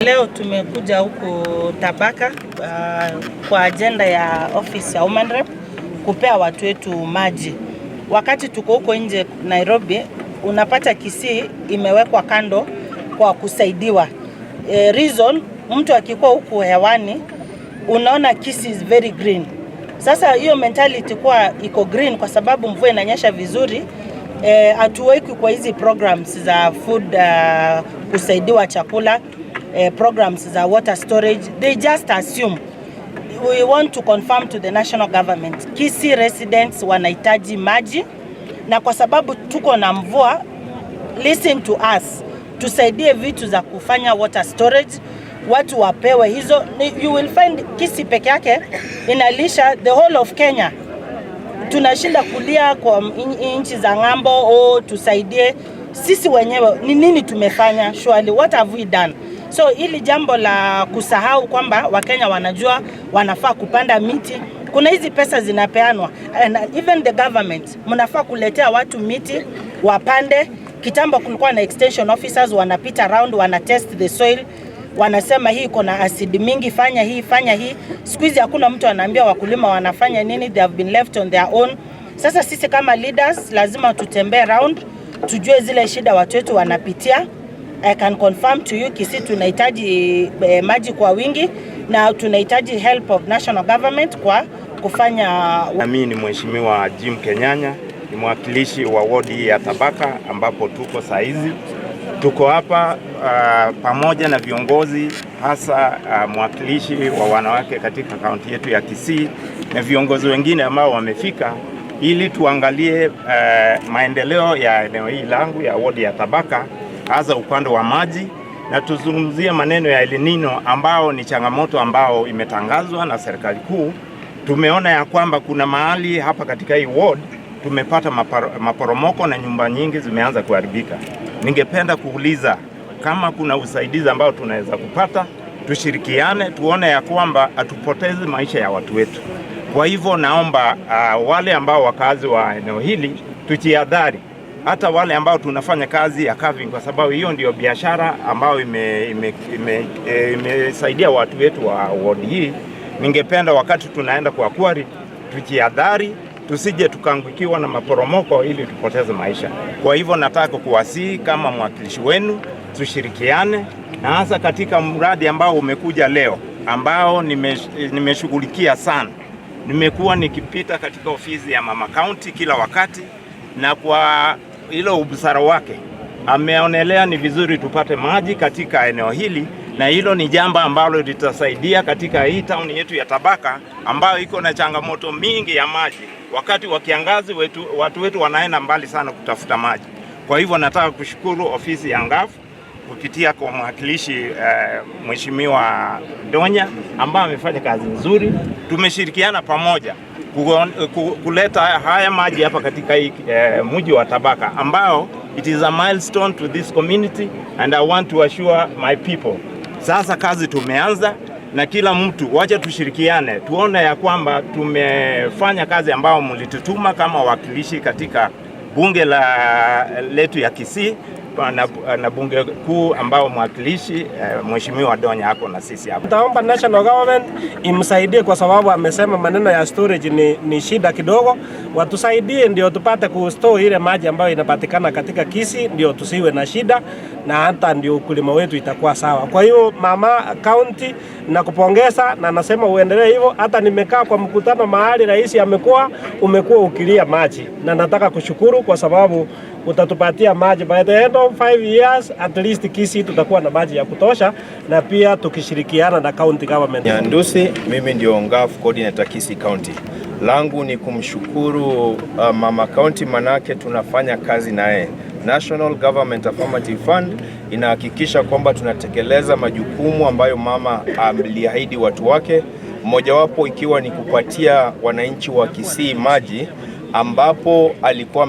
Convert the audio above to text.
Leo tumekuja huku Tabaka kwa agenda ya office ya Women Rep kupea watu wetu maji. Wakati tuko huko nje Nairobi, unapata Kisii imewekwa kando kwa kusaidiwa. Reason mtu akikuwa huku hewani unaona Kisii is very green. Sasa hiyo mentality kuwa iko green kwa sababu mvua inanyesha vizuri, hatuweki kwa hizi programs za food, kusaidiwa chakula, programs za water storage. They just assume. We want to confirm to the national government Kisii residents wanahitaji maji, na kwa sababu tuko na mvua, listen to us, tusaidie vitu za kufanya water storage, watu wapewe hizo. You will find Kisii peke yake inalisha the whole of Kenya. Tunashinda kulia kwa nchi za ng'ambo, oh, tusaidie. Sisi wenyewe ni nini tumefanya? Surely, what have we done? So hili jambo la kusahau kwamba Wakenya wanajua wanafaa kupanda miti, kuna hizi pesa zinapeanwa and even the government mnafaa kuletea watu miti wapande. Kitambo kulikuwa na extension officers wanapita round, wana test the soil, wanasema hii iko na asidi mingi, fanya hii, fanya hii. Siku hizi hakuna mtu anaambia wakulima wanafanya nini, they have been left on their own. Sasa sisi kama leaders lazima tutembee round, tujue zile shida watu wetu wanapitia. I can confirm to you Kisii tunahitaji maji kwa wingi na tunahitaji help of national government kwa kufanya. Na mimi ni Mheshimiwa Jim Kenyanya, ni mwakilishi wa wodi hii ya Tabaka ambapo tuko saa hizi. Tuko hapa pamoja na viongozi hasa mwakilishi wa wanawake katika kaunti yetu ya Kisii na viongozi wengine ambao wamefika ili tuangalie maendeleo ya eneo hili langu ya wodi ya Tabaka, hasa upande wa maji na tuzungumzie maneno ya El Nino ambao ni changamoto ambao imetangazwa na serikali kuu. Tumeona ya kwamba kuna mahali hapa katika hii ward tumepata maporomoko na nyumba nyingi zimeanza kuharibika. Ningependa kuuliza kama kuna usaidizi ambao tunaweza kupata, tushirikiane, tuone ya kwamba hatupotezi maisha ya watu wetu. Kwa hivyo naomba wale ambao wakazi wa eneo hili tujihadhari, hata wale ambao tunafanya kazi ya carving, kwa sababu hiyo ndio biashara ambayo imesaidia watu wetu wa ward hii. Ningependa wakati tunaenda kwa quarry tujihadhari, tusije tukaangukiwa na maporomoko ili tupoteze maisha. Kwa hivyo nataka kuwasihi kama mwakilishi wenu tushirikiane, na hasa katika mradi ambao umekuja leo ambao nimeshughulikia sana. Nimekuwa nikipita katika ofisi ya Mama County kila wakati, na kwa hilo ubusara wake ameonelea ni vizuri tupate maji katika eneo hili, na hilo ni jambo ambalo litasaidia katika hii town yetu ya Tabaka ambayo iko na changamoto mingi ya maji. Wakati wa kiangazi watu wetu wanaenda mbali sana kutafuta maji. Kwa hivyo nataka kushukuru ofisi ya NGAAF kupitia kwa mwakilishi Mheshimiwa Donya ambaye amefanya kazi nzuri. Tumeshirikiana pamoja kuleta haya maji hapa katika hii mji wa Tabaka ambao it is a milestone to this community and I want to assure my people. Sasa kazi tumeanza na kila mtu, wacha tushirikiane, tuone ya kwamba tumefanya kazi ambao mlitutuma kama wawakilishi katika bunge la letu ya Kisii na bunge kuu ambao mwakilishi Mheshimiwa Donya ako na sisi hapa. Taomba national government imsaidie kwa sababu amesema maneno ya storage ni shida kidogo. Watusaidie ndio tupate kustore ile maji ambayo inapatikana katika Kisii, ndio tusiwe na shida na hata ndio ukulima wetu itakuwa sawa. Kwa hiyo mama county nakupongeza na nasema uendelee hivyo. Hata nimekaa kwa mkutano mahali rais amekuwa, umekuwa ukilia maji, na nataka kushukuru kwa sababu utatupatia maji by the end of 5 years, at least Kisii tutakuwa na maji ya kutosha, na pia tukishirikiana na county government. Nyandusi, mimi ndio NGAAF coordinator Kisii County. Langu ni kumshukuru Mama County manake tunafanya kazi naye. National Government Affirmative Fund inahakikisha kwamba tunatekeleza majukumu ambayo mama aliahidi watu wake, mmojawapo ikiwa ni kupatia wananchi wa Kisii maji ambapo alikuwa